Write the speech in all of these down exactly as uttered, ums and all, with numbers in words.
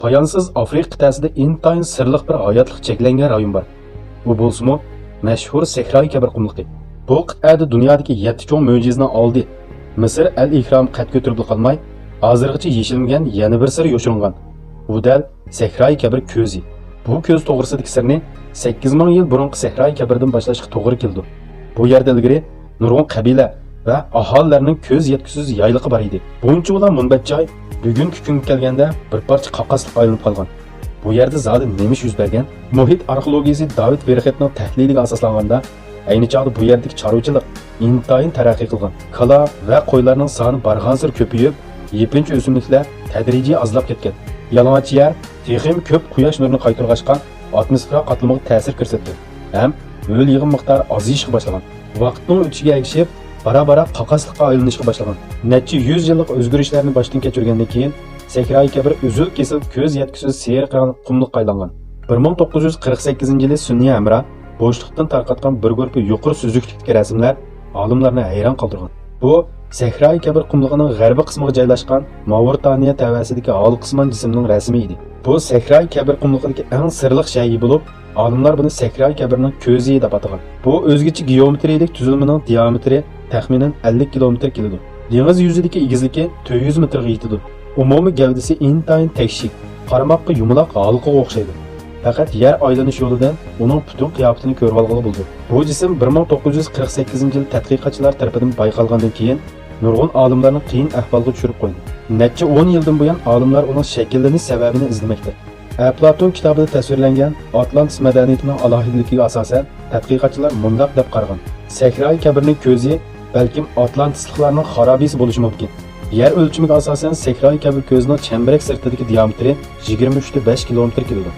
پايانسىز ئافرىقا قىتئەسىدە ئىنتايىن سىرلىق بىر ھاياتلىق چەكلەنگەن رايون بار. ئۇ بولسىمۇ مەشھۇر سەھرايى كەبىر قۇملۇقى. بۇ قىتئەدە دۇنيادىكى يەتتە چوڭ مۆجىزىنىڭ ئالدى، مىسىر ئەل ئېھرامى قەد كۆتۈرۈپلا قالماي، ھازىرغىچە يېشىلمىگەن يەنە بىر سىر يوشۇرۇنغان. ئۇ دەل سەھرايى كەبىر كۆزى. بۇ كۆز توغرىسىدىكى سىرنى سەككىز مىڭ يىل بۇرۇنقى سەھرايى كەبىردىن باشلاشقا توغرا كېلىدۇ. بۇ يەردە ئىلگىرى نۇرغۇن قەبىلە ۋە ئاھالىلەرنىڭ كۆز يەتكۈسىز يايلىقى بار ئىدى. بۇنچىۋالا مۇنبەت جاي بۈگۈنكى كۈنگە كەلگەندە بىر پارچە قاقاسلىققا ئايلىنىپ قالغان. بۇ يەردە زادى نېمە ئىش يۈز بەرگەن؟ مۇھىت ئارخېئولوگىيىسى داۋىد بېرخېتنىڭ تەھلىلىگە ئاساسلانغاندا، ئەينى چاغدا بۇ يەردىكى چارۋىچىلىق ئىنتايىن تەرەققىي قىلغان. كالا ۋە قويلارنىڭ سانى بارغانسېرى كۆپىيىپ، يېپىنچا ئۆسۈملۈكلەر تەدرىجىي ئازلاپ كەتكەن. يالىڭاچ يەر تېخىمۇ كۆپ قۇياش نۇرىنى قايتۇرغاچقا، ئاتموسفېرا قاتلىمىغا تەسىر كۆرسەتكەن ھەم ھۆل يېغىن مىقدارى ئازىيىشقا باشلىغان. ۋاقىتنىڭ ئۆتۈشىگە ئەگىشىپ، بارا-بارا قاقاسلىققا ئايلىنىشقا باشلىغان. نەچچە يۈز يىللىق ئۆزگىرىشلەرنى باشتىن كەچۈرگەندىن كېيىن، سەھرايى كەبىر ئۈزۈل-كېسىل كۆز يەتكۈسىز سېرىق رەڭلىك قۇملۇققا ئايلانغان. بىر مىڭ توققۇز يۈز قىرىق سەككىزىنچى يىلى سۈنئىي ھەمراھ بوشلۇقتىن تارقاتقان بىر گۇرۇپپا يۇقىرى سۈزۈكلۈكتىكى رەسىملەر ئالىملارنى ھەيران قالدۇرغان. بۇ سەھرايى كەبىر قۇملۇقىنىڭ غەربىي قىسمىغا جايلاشقان ماۋرىتانىيە تەۋەسىدىكى ھالقىسىمان جىسىمنىڭ رەسىمى ئىدى. بۇ سەھرايى كەبىر قۇملۇقىدىكى ئەڭ سىرلىق شەيئى بولۇپ، ئالىملار بۇنى سەھرايى كەبىرنىڭ كۆزى دەپ ئاتىغان. بۇ ئۆزگىچە گېئومېترىيىلىك تۈزۈلمىنىڭ دىئامېتىرى تەخمىنەن ئەللىك كىلومېتىر كېلىدۇ. دېڭىز يۈزىدىكى ئېگىزلىكى تۆت يۈز مېتىرغا يېتىدۇ. ئومۇمىي گەۋدىسى ئىنتايىن تەكشى، قارىماققا يۇمىلاق ھالقىغا ئوخشايدۇ. پەقەت يەر ئايلىنىش يولىدىن ئۇنىڭ پۈتۈن قىياپىتىنى كۆرۈۋالغىلى بولىدۇ. بۇ جىسىم بىر مىڭ توققۇز يۈز قىرىق سەككىزىنچى يىل تەتقىقاتچىلار تەرىپىدىن بايقالغاندىن كېيىن، نۇرغۇن ئالىملارنى قىيىن ئەھۋالغا چۈشۈرۈپ قويدى. نەچچە ئون يىلدىن بۇيان ئالىملار ئۇنىڭ شەكىللىنىش سەۋەبىنى ئىزدىمەكتە. ئەپلاتون كىتابىدا تەسۋىرلەنگەن ئاتلانتىس مەدەنىيىتىنىڭ ئالاھىدىلىكىگە ئاساسەن، تەتقىقاتچىلار مۇنداق دەپ قارىغان: سەھرايى كەبىرنىڭ كۆزى بەلكىم ئاتلانتىسلىقلارنىڭ خارابىسى بولۇشى مۇمكىن. يەر ئۆلچىمىگە ئاساسەن، سەھرايى كەبىر كۆزىنىڭ چەمبىرەك سىرتىدىكى دىئامېتىرى يىگىرمە ئۈچ تە بەش كىلومېتىر كېلىدۇ.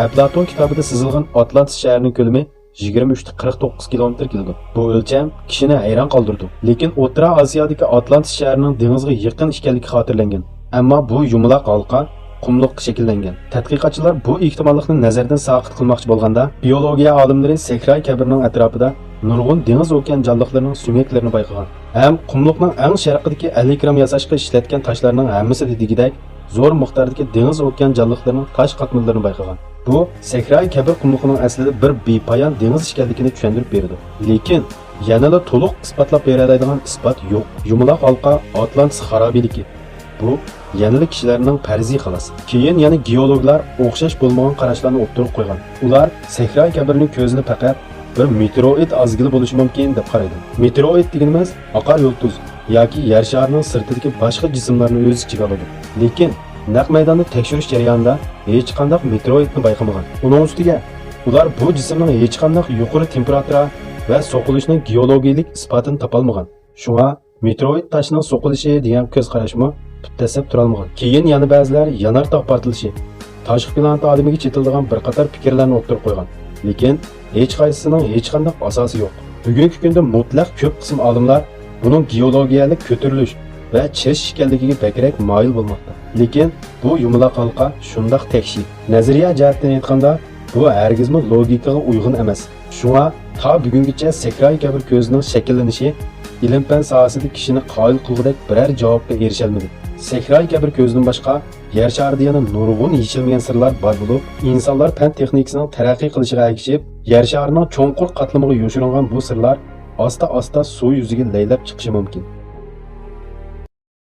ئەپلاتون كىتابىدا سىزىلغان ئاتلانتىس شەھىرىنىڭ كۆلىمى يىگىرمە ئۈچ تە قىرىق توققۇز كىلومېتىر كېلىدۇ. بۇ ئۆلچەم كىشىنى ھەيران قالدۇرىدۇ. لېكىن ئوتتۇرا ئاسىيادىكى ئاتلانتىس شەھىرىنىڭ دېڭىزغا يېقىن ئىكەنلىكى خاتىرىلەنگەن. ئەمما بۇ يۇمىلاق ھالقا قۇملۇققا شەكىللەنگەن. تەتقىقاتچىلار بۇ ئېھتىماللىقنى نەزەردىن ساقىت قىلماقچى بولغاندا، گېئولوگىيە ئالىملىرى سەھرايى كەبىرنىڭ ئەتراپىدا نۇرغۇن دېڭىز ئوكيان جانلىقلىرىنىڭ سۆڭەكلىرىنى بايقىغان ھەم قۇملۇقنىڭ ئەڭ شەرقىدىكى ئەلئېكرام ياساشقا ئىشلەتكەن تاشلارنىڭ ھەممىسىدە دېگۈدەك زور مىقداردىكى دېڭىز ئوكيان جانلىقلىرىنىڭ تاش قاتمىلىرىنى بايقىغان. بۇ سەھرايى كەبىر قۇملۇقىنىڭ ئەسلىدە بىر بىپايان دېڭىز ئىكەنلىكىنى چۈشەندۈرۈپ بېرىدۇ. لېكىن يەنىلا تولۇق ئىسپاتلاپ بېرەلەيدىغان ئىسپات يوق. يۇمىلاق ھالقا ئاتلانتىس خارابىلىكى. بۇ يەنىلا كىشىلەرنىڭ پەرىزى خالاس. كېيىن يەنە گېئولوگلار ئوخشاش بولمىغان قاراشلارنى ئوتتۇرىغا قويغان. ئۇلار سەھرايى كەبىرنىڭ كۆزىنى پەقەت بىر مېتېئوروئىد ئازگىلى بولۇشى مۇمكىن دەپ قارايدۇ. مېتېئوروئىد دېگىنىمىز ئاقار يۇلتۇز ياكى يەر شارىنىڭ سىرتىدىكى باشقا جىسىملارنى ئۆز ئىچىگە ئالىدۇ. لېكىن نەق مەيداندا تەكشۈرۈش جەريانىدا ھېچقانداق مېتېئوروئىدنى بايقىمىغان. ئۇنىڭ ئۈستىگە ئۇلار بۇ جىسىمنىڭ ھېچقانداق يۇقىرى تېمپېراتۇرا ۋە سوقۇلۇشنىڭ گېئولوگىيىلىك ئىسپاتىنى تاپالمىغان. شۇڭا مېتېئوروئىد تاشنىڭ سوقۇلۇشى دېگەن كۆز قاراشمۇ پۇت دەسسەپ تۇرالمىغان. كېيىن يەنە بەزىلەر يانارتاغ پارتلىشى، تاشقى پلانېتا ئادىمىگە چېتىلىدىغان بىر قاتار پىكىرلەرنى ئوتتۇرىغا قويغان. لېكىن ھېچقايسىسىنىڭ ھېچقانداق ئاساسى يوق. بۈگۈنكى كۈندە مۇتلەق كۆپ قىسىم ئالىملار بۇنىڭ گېئولوگىيەلىك كۆتۈرۈلۈش ۋە چىرىشىش ئىكەنلىكىگە بەكرەك مايىل بولماقتا. لېكىن بۇ يۇمىلاق ھالقا شۇنداق تەكشى. نەزەرىيە جەھەتتىن ئېيتقاندا، بۇ ھەرگىزمۇ لوگىكىغا ئۇيغۇن ئەمەس. شۇڭا تا بۈگۈنگىچە سەھرايى كەبىر كۆزىنىڭ شەكىللىنىشى ئىلىم-پەن ساھەسىدە كىشىنى قايىل قىلغۇدەك بىرەر جاۋابقا ئېرىشەلمىدى. سەھرايى كەبىر كۆزىدىن باشقا يەر شارىدا يەنە نۇرغۇن يېشىلمىگەن سىرلار بار بولۇپ، ئىنسانلار پەن تېخنىكىسىنىڭ تەرەققىي قىلىشىغا ئەگىشىپ، يەر شارىنىڭ چوڭقۇر قاتلىمىغا يوشۇرۇنغان بۇ سىرلار ئاستا-ئاستا سۇ يۈزىگە لەيلەپ چىقىشى مۇمكىن.